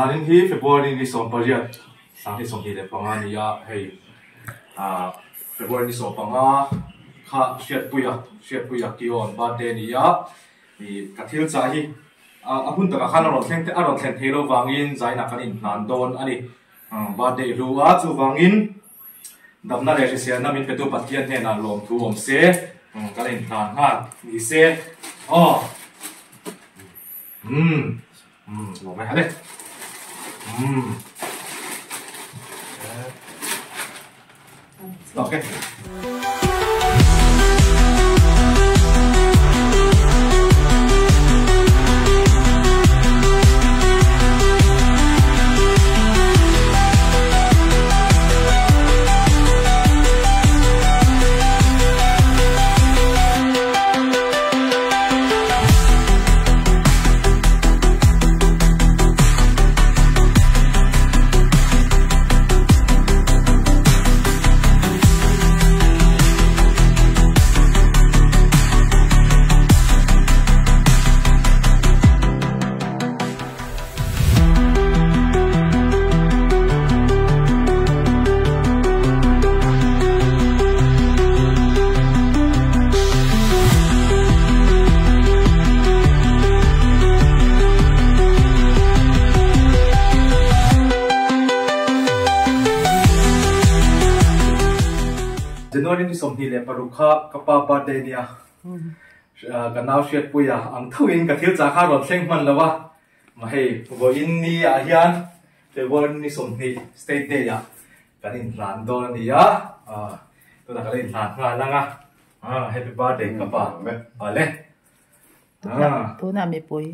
Zanin hi February ni 18 2025 a ni a, hei February ni 15 kha Hriatpuia, Hriatpuia Kion birthday a ni a, ih ka thil chah hi a hun takah khan a rawn thleng a rawn thlen thei lo vangin zainah kan inhlan dawn a ni. Birthday hlu a, chuvangin Damna leh hriselna min petu Pathian hnenah lawmthu awm se, ka la inhlan nghal ni se aw. Umm umm lawm e hale. Umm. Okay. January ni 26 kha ka pa birthday nia ka nau hriatpuia ang thoin ka thil chah kha rawn thleng hman lo a ma hei vawiin ni ah hian February ni 20 state day ah kan inhlan dawn a ni a tunah ka la inhlan nghal ang a happy birthday ka pa ale. Tunah mipui.